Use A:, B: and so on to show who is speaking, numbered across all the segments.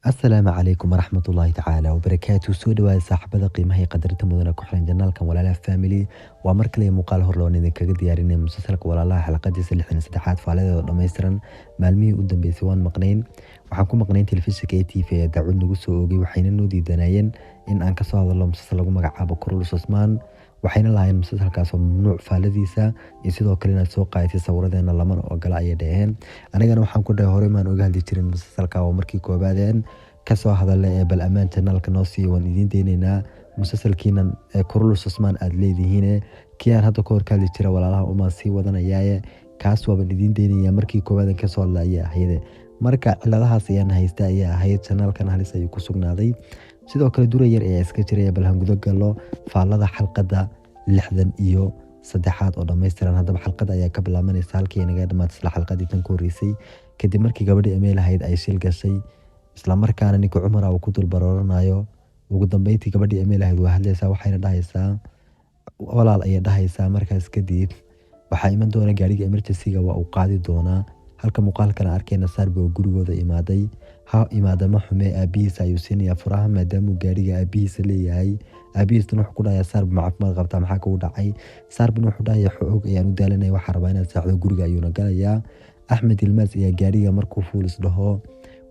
A: Asalaamu calaykum waraxmatullaahi tacaala wabarakaatu. Soo dhawaada saaxiibada qiimaha iyo qadarinta mudana ku xiran janaalkan Walaalaha Family. Waa mar kale muuqaal hor loon idinkaga diyaarinay musalsalka Walaalaha, xalaqadiisa 63aad, faaladeeda oo dhammaystiran. Maalmihii u dambeysay waan maqnayn. Waxaan ku maqnayn telefishinka ATV ee dacwad nagu soo oogay. Waxayna noo diidanayeen in aan kasoo hadalno musalsal lagu magacaabo Kurulus Osmaan. Waxayna lahaayeen musalsalkaas oo mamnuuc faaladiisa iyo sidoo kale inaad soo qaadatay sawiradeena lamana ogola, ayay dhaheen. Anigana waxaan ku dhahay, horey maan oga hadli jirin musalsalka, oo markii koobaadeen kasoo hadalay ee bal ammaan janaalka noo siiyo, waan idiin deynaynaa musalsalkiinan ee Kurulus Osmaan aad leedihiine. Kii aan hadda ka hor ka hadli jira Walaalaha umaan sii wadanayaaye, kaas waaban idiin deynayaa. Markii koobaadan kasoo hadla ayay ahayde. Marka ciladahaas ayaan haysta ayaa ahayd, janaalkan halis ayuu ku sugnaaday. Sidoo kale dura yar ayaa iska jiray. Bal han guda galo faallada xalqadda 63aad oo dhammaystiran. Haddaba xalqadda ayaa ka bilaabanaysa halkii naga dhamaatay isla xalqadii tan ka horreysay, kadib markii gabadhii Emeel ahayd ay shil gashay, islamarkaana ninka Cumar uu ku dul barooranayo. Ugu dambeyntii gabadhii Emeel ahayd waa hadlaysaa, waxayna dhahaysaa, "Walaal," ayay dhahaysaa. Markaas kadib waxaa iman doona gaariga emergency-ga, waa uu qaadi doonaa. Halka muuqaalkana arkayna Saarbi oo gurigooda imaaday. Ha imaada ma xume, aabihiisa ayuu siinayaa furaha maadaamuu gaariga aabihiisa leeyahay. Aabihiisna wuxuu ku dhahayaa, "Saarbi, ma caafimaad qabtaa? Maxaa kugu dhacay?" Saarbina wuxuu dhahayaa, "Xoog ayaan u daalanaya, waxaa rabaa inaad saaxdo." Guriga ayuuna galayaa. Axmed Ilmaas ayaa gaariga markuu fuulis dhaho,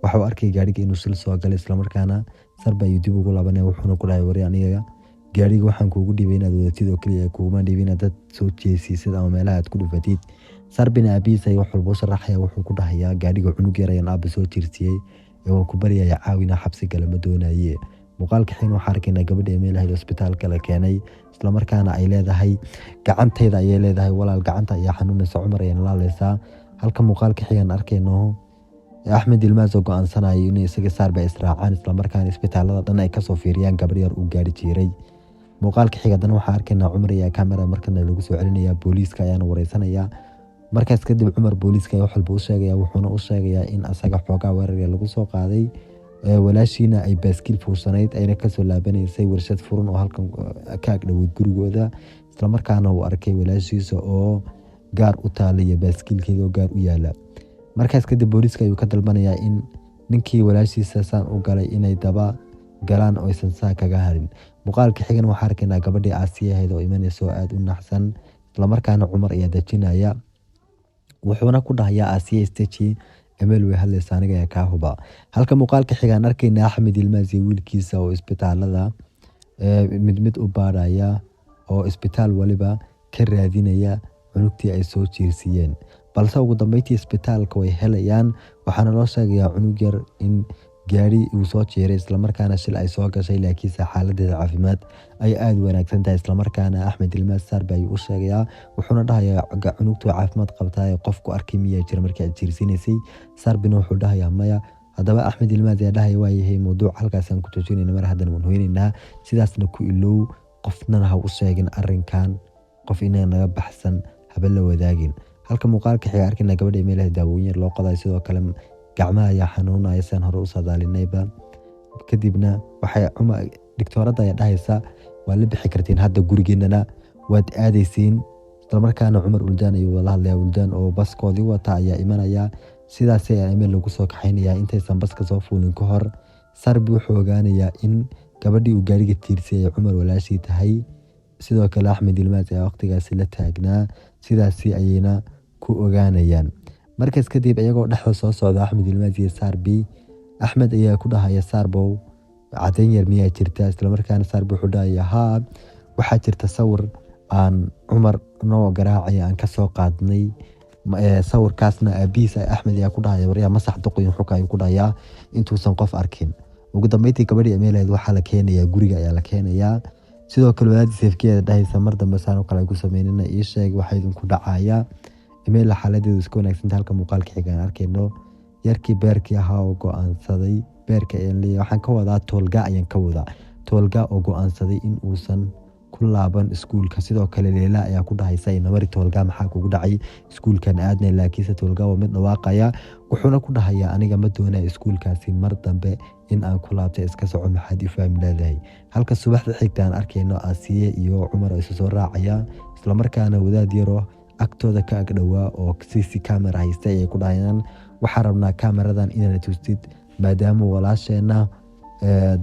A: waxuu arkay gaariga inuu shil soo galay, islamarkaana Sarbi ayuu dib ugu laabanaya. Wuxuuna ku dhahay, "Wari, aniga gaariga waxaan kuugu dhiibay inaad wadatid oo keliya, kuuguma dhiibin inaad dad soo jeesiisid ama meelaha aad ku dhufatid." Sarbina aabihiis ay wax walba u sharaxaya. Wuxuu ku dhahayaa, "Gaariga cunug yar ayaan aaba soo jirsiyey ee waan ku baryaya, caawina, xabsi gala ma doonaye." Muuqaalka xiin waxaa arkaynaa gabadha Emeel ahayd isbitaalka la keenay, islamarkaana ay leedahay, "Gacantayda," ayay leedahay, "walaal, gacanta ayaa xanuunaysa." Cumar ayayna la hadlaysaa. Halka muuqaalka xigan arkayno Axmed Ilmaas oo go-aansanaya in isaga Saarba israacaan, islamarkaana isbitaalada dhan ay kasoo fiiriyaan gabar yar uu gaari jiiray. Muuqaalka xiga haddana waxaa arkaynaa Cumar ayaa kamera markana lagu soo celinaya, booliiska ayaana wareysanaya. Markaas kadib Cumar booliiska ayaa wax walba u sheegaya, wuxuuna u sheegayaa in asaga xoogaa weerarga lagu soo qaaday, walaashiina ay baaskiil fuushanayd, ayna kasoo laabanaysay warshad furan oo halkan ka agdhoweyd gurigooda, islamarkaana uu arkay walaashiisa oo gaar u taala iyo baaskiilkeeda oo gaar u yaala. Markaas kadib booliiska ayuu ka dalbanayaa in ninkii walaashiisa saan u galay inay daba galaan oo aysan saa kaga harin. Muuqaalka xigan waxaa arkaynaa gabadhii Aasiya ahayd oo imanaysa oo aada u naxsan, islamarkaana Cumar ayaa dejinaya. Wuxuuna ku dhahayaa, "Aasiya, istaji, Emel way hadlaysa, aniga ayaa kaa huba." Halka muuqaalka xigaan arkaynaa Axmed Ilmaas iyo wiilkiisa oo isbitaalada mid mid u baaraya, oo isbitaal waliba ka raadinaya cunugtii ay soo jiirsiiyeen. Balse ugu dambeyntii isbitaalka way helayaan. Waxaana loo sheegayaa cunug yar in gaari uu soo jiiray, islamarkaana shil ay soo gashay, laakiinse xaaladeeda caafimaad ay aada u wanaagsan tahay. Islamarkaana Axmed Ilmaas Saarbe ayuu u sheegayaa, wuxuuna dhahayaa, "Cunugtu caafimaad qabtaa, qofku arkay miyaa jira markii aad jiirsiinaysay?" Saarbina wuxuu dhahayaa, "Maya." Haddaba Axmed Ilmaas ayaa dhahaya, "Waayahay, mawduuc halkaasaan ku joojinayna, mar haddana waan hoynaynaa, sidaasna ku ilow, qofnana ha u sheegin arrinkan, qof inaga naga baxsan haba la wadaagin." Halka muuqaalka xiga arkayna gabadha meelaha daawooyin yar loo qodayo. Sidoo kale gacmaha ayaa xanuunaya, sidaan hore u saadaalinayba. Kadibna waxay digtooradda ayaa dhahaysa, "Waa la bixi kartiin hadda, gurigeenana waad aadaysiin." Islamarkaana Cumar Uldaan ayuu la hadlaya. Uldaan oo baskoodii wata ayaa imanaya, sidaas ayaa Emel lagu soo kaxaynaya. Intaysan baska soo fuulin ka hor, Sarbi wuxuu ogaanayaa in gabadhii uu gaariga tiirsay ay Cumar walaashii tahay. Sidoo kale Axmed Ilmaas ayaa waqtigaasi la taagnaa, sidaasi ayayna ku ogaanayaan. Markaas kadib iyagoo dhexda soo socda Axmed Ilmaas iyo Saarbi, Axmed ayaa ku dhahaya, "Saarbow, caddayn yar miyaa jirta?" Islamarkaana Saarbi wuxuu dhahaya, "Haa, waxaa jirta sawir aan Cumar noo garaacaya aan kasoo qaadnay." Sawirkaasna aabihiis Axmed ayaa ku dhahaya, "Waryaa, masax duqoyin xuka," ayuu ku dhahayaa, "intuusan qof arkin." Ugu dambeyntii gabadhii Emeelahayd waxaa la keenayaa guriga ayaa la keenayaa. Sidoo kale walaadii seefkeeda dhahaysa, "Mar dambe saan oo kale ay ku sameynina, ii sheeg waxa idinku dhacaya." Emeela xaaladeedu iska wanaagsanta. Halka muuqaalka xiga aan arkayno yarkii beerkii ahaa oo go-aansaday, beerka ayaan leeyahay, waxaan ka wadaa Toolga ayaan ka wadaa, Toolga oo go-aansaday in uusan ku laaban iskuulka. Sidoo kale Leela ayaa ku dhahaysa, "Inamari Toolga, maxaa kugu dhacay? Iskuulkan aadnay." Laakiinse Toolga waa mid dhawaaqaya, wuxuuna ku dhahayaa, "Aniga ma doonaya iskuulkaasi mar dambe in aan ku laabtay, iska soco, maxaad i fahmi leedahay?" Halka subaxda xigta aan arkayno Aasiye iyo Cumar oo isu soo raacaya, islamarkaana wadaad yaroo agtooda ka agdhowaa oo CC camera haysta ayay ku dhahayaan, "Waxaan rabnaa kaameradan inaad tustid Maadaama walaasheenna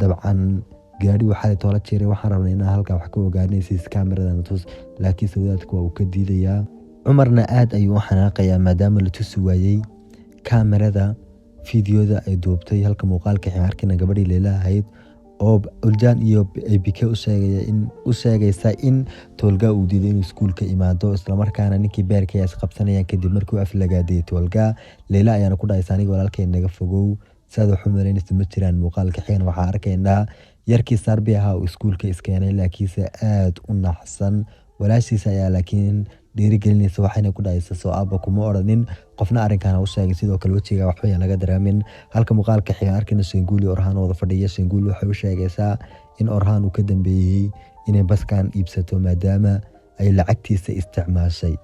A: dabcan gaadhi waxaa toola jiray, waxaan rabnay inaan halkaa wax ka ogaanay, CC kameradana tus. Laakiinse wadaadku waa uu ka diidayaa. Cumarna aad ayuu u xanaaqayaa maadaama la tusi waayey kaamirada fiidiyoda ay duubtay. Halka muuqaalka xiga arkayna gabadhii Leyla ahayd oo Uljaan iyo ABK u sheegaysa in Toolga uu diiday inuu iskuulka imaado, islamarkaana ninkii beerka ay isqabsanayaan kadib markii uu aflagaadiyey Toolga. Leyla ayaana ku dhahaysa, "Aniga walaalkay naga fogow, saad wax u malaynaysa ma jiraan." Muuqaalka xigana waxaa arkaynaa yarkii Sarbi ahaa uu iskuulka iskeenay, laakiinse aad u naxsan. Walaashiisa ayaa laakiin dhiirigelinaysa, waxayna ku dhahaysa, "Soo aabba kuma odhanin qofna arrinkan ha u sheegay? Sidoo kale wejiga waxba yaan laga dareemin." Halka muuqaalka xiga arkayna Shanguuli Orhaan wada fadhiya. Shanguuli waxay u sheegaysaa in Orhaan uu ka dambeeyey inay baskan iibsato maadaama ay lacagtiisa isticmaashay.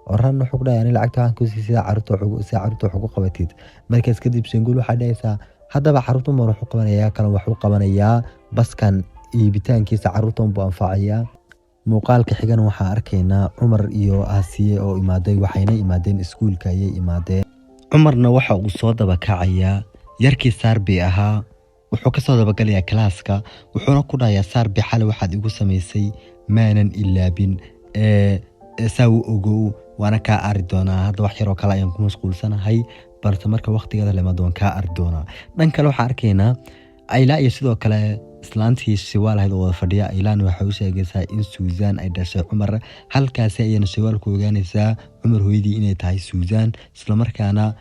A: Orhaan wuxuu ku dhahay, "Ani lacagta waxaan ku siiyey sida carruurta wax ugu qabatid." Markaas kadib Shanguuli waxay dhahaysaa, "Haddaba carruurta ma wax u qabanayaa kalan wax u qabanayaa? Baskan iibitaankiisa carruurta unbuu anfacayaa." Muuqaalka xigana waxaa arkaynaa Cumar iyo Aasiye oo imaaday, waxayna imaadeen iskuulka ayay imaadeen. Cumarna waxa uu soo daba kacayaa yarkii Saarbi ahaa, wuxuu kasoo dabagalayaa kalaaska, wuxuuna ku dhahayaa, "Saarbi, xalay waxaad igu samaysay maanan ilaabin ee saa u ogow, waana kaa ari doonaa. Hadda wax yaroo kale ayaan ku mashquulsanahay, balse marka waqtigeeda la imaado waan kaa ari doonaa." Dhan kale waxaan arkaynaa Ayla iyo sidoo kale islaantii Shiwaal ahayd oo wada fadhiya. Aylaana waxay u sheegaysaa in Suuzaan ay dhashay Cumar. Halkaasi ayayna Shiwaal ku ogaanaysaa Cumar hooyadii inay tahay Suuzaan, islamarkaana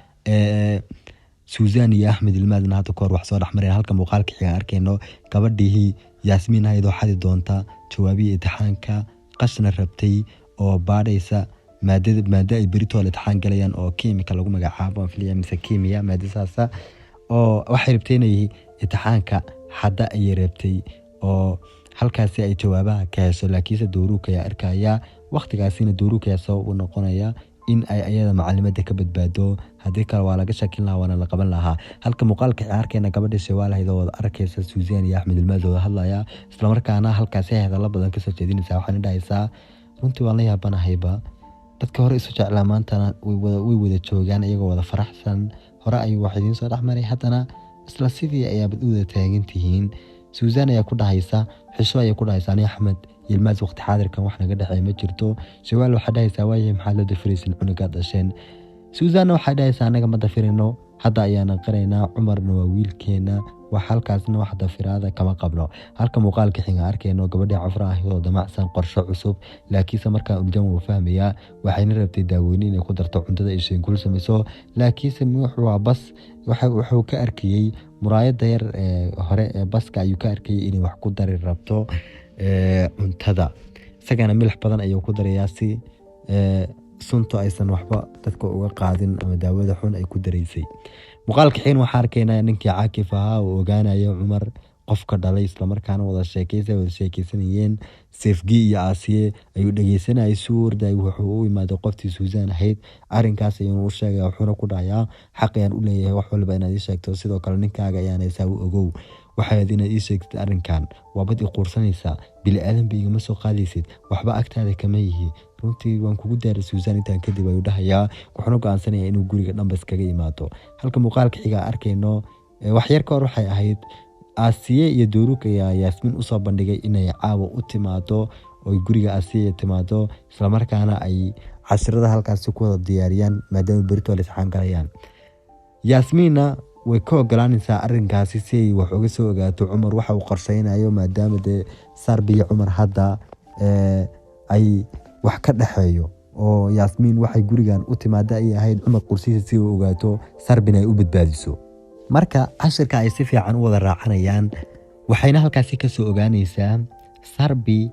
A: Suuzaan iyo Axmed Ilmaadna hadda kahor wax soo dhexmareen. Halka muuqaalka xigaan arkayno gabadhii Yaasmiin ahayd oo xadi doonta jawaabihii imtixaanka, qashna rabtay oo baadhaysa maadada, maado ay beritoole imtixaan galayaan oo kiimika lagu magacaabo aan filaya, mise kiimiya, maado saasa oo waxay rabtay inay imtixaanka xadda ayay rabtay oo halkaasi ay jawaabaha ka hesho. Laakiinse Dooruuk ayaa arkaya. Waqtigaasina Dooruuk ayaa sabab u noqonaya in ay ayada macalimada ka badbaado, haddii kale waa laga shakin lahaa waana la qaban lahaa. Halka muuqaalka arkayna gabadha Shawaal ahayd oo wada arkaysa Suuzaan iyo Axmed Ilmaaz wada hadlaya, islamarkaana halkaasi ay hadallo badan kasoo jeedinaysaa. Waxaana dhahaysaa, "Runtii waan la yaabanahayba, dadka hore isu jeclaa maantana way wada joogaan iyagoo wada faraxsan. Hore ayuu wax idiin soo dhexmaray, haddana isla sidii ayaabad u wada taagan tihiin." Suuzaan ayaa ku dhahaysa, "Xisho," ayay ku dhahaysa, "ani Axmed Yilmaaz waqti xaadirkan wax naga dhexeeya ma jirto." Shawaal waxay dhahaysaa, "Waayahay, maxaad la dafiraysin cunugaad dhasheen?" Suuzaanna waxay dhahaysaa, "Annaga ma dafirino, hadda ayaana qiraynaa, Cumarna waa wiilkeena, wax halkaasna wax dafiraada kama qabno." Halka muuqaalka xiga arkayno gabadhii Cafra ahayd oo damacsan qorshe cusub, laakiinse markaa Uljan wuu fahmayaa. Waxayna rabtay daaweyne inay ku darto cuntada ay Sheengul samayso, laakiinse wuxuu waa bas wuxuu ka arkayey muraayadda yar ee hore ee baska ayuu ka arkayey inay wax ku dari rabto cuntada. Isagana milix badan ayuu ku darayaa si suntu aysan waxba dadka uga qaadin ama daawada xun ay ku daraysay. Muuqaalka xiin waxaa arkaynaa ninkii Caakif ahaa oo ogaanaya Cumar qofka dhalay, islamarkaana wada sheekeysa wada sheekeysanayeen. Seefgi iyo Aasiye ayuu dhegeysanayay suurday. Wuxuu u imaaday qoftii Suuzaan ahayd, arrinkaas ayuuna u sheegaya, wuxuuna ku dhahayaa, "Xaq ayaan u leeyahay wax walba inaad ii sheegto, sidoo kale ninkaaga ayaan haysaa, u ogow. Waxaad inaad ii sheegtid arrinkan, waabad i quursanaysaa, bili aadanba igama soo qaadaysid, waxba agtaada kama yihi. Runtii waan kugu daaray Suuzaan intaan kadib," ayuu dhahayaa, wuxuuna go'aansanayaa inuu guriga dhanba iskaga imaado. Halka muuqaalka xiga arkayno wax yar ka hor waxay ahayd Aasiye iyo Dooruuk ayaa Yaasmiin usoo bandhigay inay caawa u timaado oy guriga Aasiye timaado, islamarkaana ay cashirada halkaasi ku wada diyaariyaan maadaama berito la imtixaan galayaan. Yaasmiinna way ka ogolaanaysaa arrinkaasi si ay wax uga soo ogaato Cumar waxa uu qorsheynayo, maadaama dee Sarbi iyo Cumar hadda ay wax ka dhexeeyo oo Yaasmiin waxay gurigan u timaada ay ahayd Cumar qursihiisa si uu ogaato, Sarbina ay u badbaadiso. Marka cashirka ay si fiican u wada raacanayaan, waxayna halkaasi kasoo ogaanaysaa Sarbi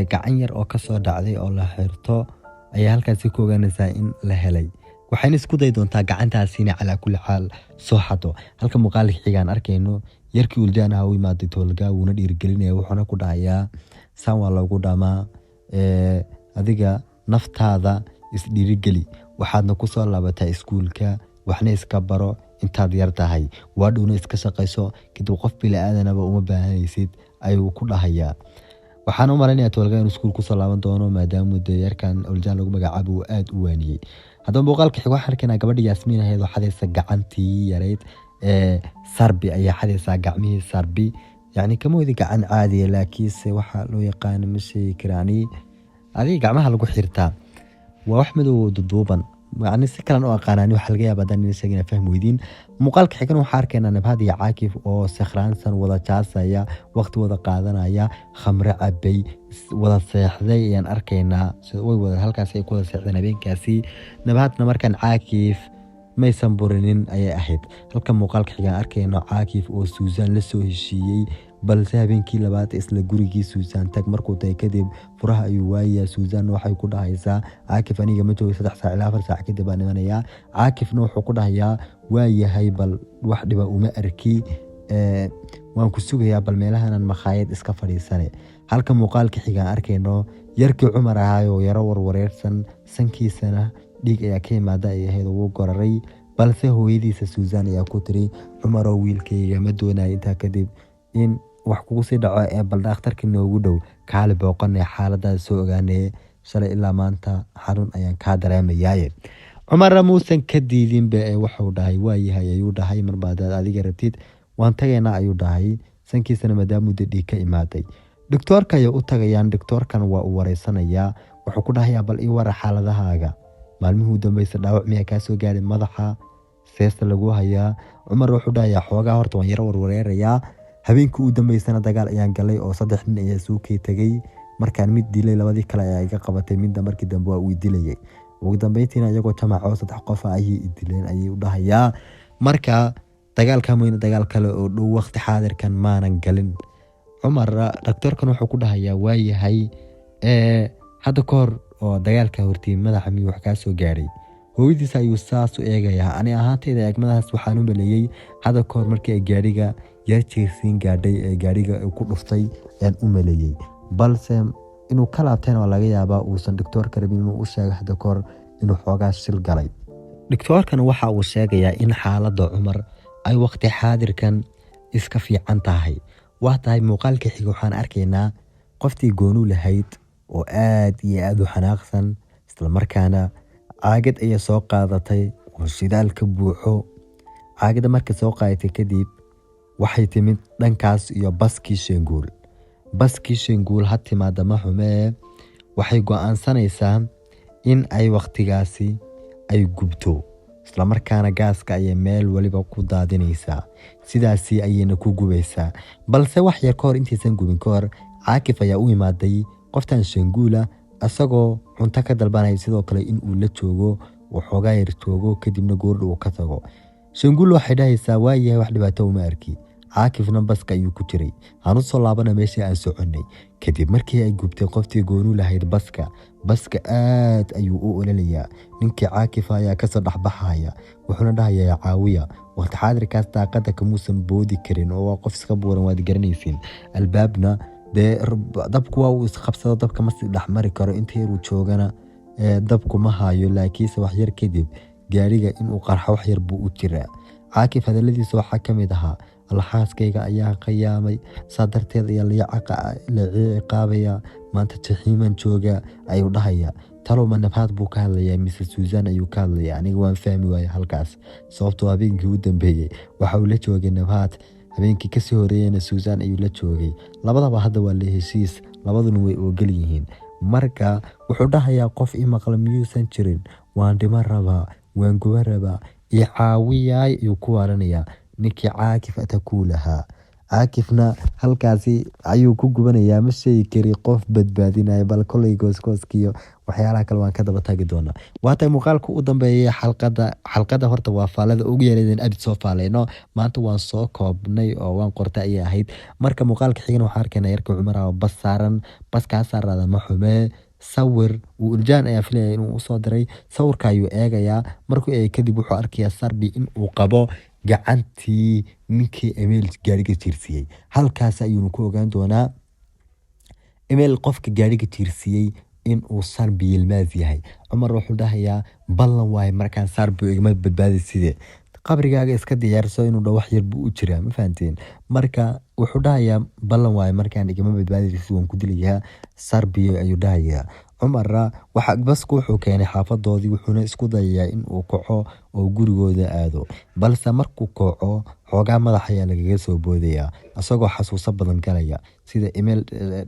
A: gacan yar oo kasoo dhacday oo la xirto ayaa halkaasi ku ogaanaysaa in la helay. Waxayna isku dayi doontaa gacantaasina calaa kulli xaal soo xado. Halka muuqaalka xigaan arkayno yarkii Uljaan aha u imaaday Toolgaa, wuuna dhiirigelinaya, wuxuuna ku dhahayaa, "Saan waa loogu dhamaa, adiga naftaada isdhiirigeli, waxaadna kusoo laabataa iskuulka, waxna iska baro intaad yar tahay, waa dhowna iska shaqayso, kadib qof bili-aadanaba uma baahanaysid," ayuu ku dhahayaa. Waxaan u malaynayaa Toolgaa inuu iskuul kusoo laaban doono maadaama dee yarkan Uljaan lagu magacaabo uu aada u waaniyey. Haddaba muuqaalka xiga waxaan arkaynaa gabadha Yaasmiin ahayd oo xadaysa gacantii yarayd. Sarbi ayaa xadaysaa gacmihii Sarbi. Yacni kama wadi gacan caadiya, laakiinse waxaa loo yaqaano ma sheegi karani. Adiga gacmaha lagu xirtaa waa wax madow oo duduuban, yacni si kalan u aqaanani. Waxaa laga yaabaa haddaan idin sheegin inaad fahmi weydiin. Muuqaalka xigan waxaa arkaynaa Nabhad iyo Caakif oo sakhraansan, wada jaasaya, waqti wada qaadanaya, khamre cabay, wada seexday ayaan arkaynaa. Way wada halkaasi ay ku wada seexdeen habeenkaasi. Nabhadna markaan Caakif maysan burinin ayay ahayd. Halka muuqaalka xigaan arkayno Caakif oo Suusan la soo heshiiyey, balse habeenkii labaad isla gurigii Suusan tag markuu tagay kadib furaha ayuu waayayaa. Suusanna waxay ku dhahaysaa, "Caakif, aniga ma joogo, 3 saac ilaa 4 saac kadib baan imanayaa." Caakifna wuxuu ku dhahayaa, "Waa yahay, bal wax dhiba uma arki, waan ku sugayaa, bal meelahanan makhaayad iska fadhiisane." Halka muuqaalka xigaan arkayno yarkii Cumar ahaayoo yaro warwareersan, sankiisana dhiig ayaa ka imaada ay ahayd oo wuu goraray. Balse hooyadiisa Suusan ayaa ku tiri, "Cumaroo, wiilkayga ma doonayo intaa kadib in wax kugu sii dhaco, ee bal dhakhtarka noogu dhow kaali booqanee, xaaladaada soo ogaanee, shalay ilaa maanta xanuun ayaan kaa dareemayaaye." Cumarna muusan ka diidinba ee wuxuu dhahay, "Waayahay," ayuu dhahay, "marba hadaad adiga rabtid waan tagaynaa," ayuu dhahay. Sankiisana maadaamuu dee dhiig ka imaaday, dhiktoorka ayay u tagayaan. Dhiktoorkan waa uu wareysanayaa. Wuxuu ku dhahayaa, "Bal ii wara xaaladahaaga maalmihii u dambaysa, dhaawac miyaa kaa soo gaaray madaxa, seesta lagu hayaa?" Cumar wuxuu dhahayaa, "Xoogaa horta waan yaro warwareerayaa. Habeenkii u dambeysana dagaal ayaan galay oo 3 nin ayaa suukay tagay. Markaan mid dilay, labadii kale ayaa iga qabatay. Midna markii dambe waa uu dilayay. Ugu dambeyntiina iyagoo jamac oo 3 qof ah ayay i dileen," ayay u dhahayaa. "Marka dagaalka mooyne dagaal kale oo dhow waqti xaadirkan maanan galin." Cumar dhaktoorkan wuxuu ku dhahayaa, "Waayahay, hadda ka hor oo dagaalka hortiyey madaxa miyuu wax kaa soo gaaray?" Hooyadiisa ayuu saas u eegayaa. Ani ahaantayda eegmadaas waxaan u maleeyey hadda ka hor markii ay gaadhiga yar jeersiin gaadhay ee gaadhiga ku dhuftay ayaan u maleeyey, balse inuu ka laabtayna waa laga yaabaa, uusan dhiktoorka rabin inuu u sheego hadda ka hor inuu xoogaa shil galay. Dhiktoorkan waxa uu sheegayaa in xaaladda Cumar ay waqti xaadirkan iska fiican tahay. Waa tahay, muuqaalka xiga waxaan arkaynaa qoftii goonu lahayd oo aad iyo aad u xanaaqsan, islamarkaana caagad ayay soo qaadatay oo shidaal ka buuxo. Caagada markay soo qaadatay kadib waxay timid dhankaas iyo baskii Shenguul. Baskii Shenguul ha timaada ma xumee, waxay go'aansanaysaa in ay wakhtigaasi ay gubto, islamarkaana gaaska ayay meel waliba ku daadinaysaa, sidaasi ayayna ku gubaysaa. Balse wax yar ka hor intaysan gubin ka hor, Caakif ayaa u imaaday qoftan Shenguula, isagoo cunto ka dalbanaya, sidoo kale in uu la joogo, waxoogaa yar joogo, kadibna goordha uu ka tago. Shenguul waxay dhahaysaa, "Waayahay, wax dhibaato uma arki." Caakifna baska ayuu ku jiray. Aan u soo laabana meeshii aan soconnay. Kadib markii ay gubtay qoftii goonu lahayd baska, baska aad ayuu u ololayaa. Ninkii Caakifa ayaa kasoo dhexbaxaya, wuxuuna dhahayaa, "Caawiya." Waqti xaadirkaas daaqada kamuusan boodi karin oo waa qof iska buuran, waad garanaysiin. Albaabna dee dabku waa uu isqabsado, dabka ma sii dhexmari karo. Inta yaruu joogana dabku ma hayo, laakiinse wax yar kadib gaariga inuu qarxo wax yar buu u jiraa. Caakif hadaladiisa waxaa ka mid ahaa, "Alxaaskayga ayaa khiyaamay, saa darteed ayaa la ciqaabaya, maanta jaxiiman jooga," ayuu dhahayaa. Talow ma Nabhaad buu ka hadlayaa mise Suusan ayuu ka hadlayaa? Aniga waan fahmi waayey halkaas, sababtoo habeenkii u dambeeyey waxa uu la joogay Nabhaad, habeenkii kasii horeeyena Suusan ayuu la joogay. Labadaba hadda waa la heshiis, labaduna way ogol yihiin. Marka wuxuu dhahayaa, "Qof i maqla miyuusan jirin? Waan dhiman rabaa, waan guban rabaa, i caawiyaay," ayuu ku waaranayaa ninkii Caakif atakuu lahaa. Caakifna halkaasi ayuu ku gubanayaa. Ma sheegi kari qof badbaadinaya, bal koley gooskooskiyo waxyaalaha kale waan ka daba tagi doonaa. Waa tahay, muuqaalka u dambeeyay xalqada. Xalqada horta waa faalada ugu yareedeen abid soo faaleyno. Maanta waan soo koobnay oo waan qortay ayay ahayd. Marka muuqaalka xigana waxaan arkaynaa yarka Cumar oo bas saaran. Baskaa saaraada ma xumee, sawir uu Uljaan ayaa filaya inuu usoo diray. Sawirka ayuu eegayaa. Markuu eegay kadib wuxuu arkayaa Sarbi in uu qabo gacantii ninkii Emil gaariga jiirsiiyey. Halkaas ayuuna ku ogaan doonaa Emil qofka gaariga jiirsiiyey in uu Sarbi Yilmaz yahay. Cumar wuxuu dhahayaa, "Ballan waaye, markaan Sarbi igama badbaadi sidee, qabrigaaga iska diyaarso." Inuu dhaho wax yar buu u jiraa, ma fahanteen? Marka wuxuu dhahayaa, "Ballan waaye, markaan igama badbaadaysid, waan ku dilayaa Sarbiyo," ayuu dhahayaa. Cumarna waxa basku wuxuu keenay xaafadoodii, wuxuuna isku dayayaa in uu kaco. oo gurigooda aado. Balse markuu kooco, xoogaa madax ayaa lagaga soo boodayaa, isagoo xasuuso badan galaya, sida Emel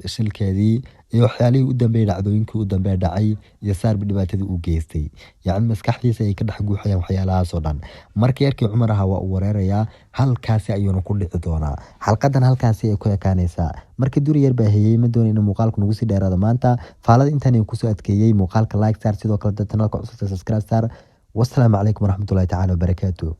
A: shilkeedii iyo waxyaalihii u dambeeyay, dhacdooyinkii u dambeeya dhacay iyo Saarbi dhibaatadii u geystay. Yacni maskaxdiisa ay ka dhex guuxayaan waxyaalahaasoo dhan. Markii yarkii Cumar ahaa waa uu wareerayaa, halkaasi ayuuna ku dhici doonaa. Xalqadan halkaasi ay ku ekaanaysaa. Markii duri yar baa hayey, ma doonay inuu muuqaalku nagu sii dheeraado maanta. Faalada intaan kusoo adkeeyey, muuqaalka like saar, sidoo kale dad channelka cusub subscribe saar. Wasalaamu calaykum waraxmatullahi tacaala wabarakaatu.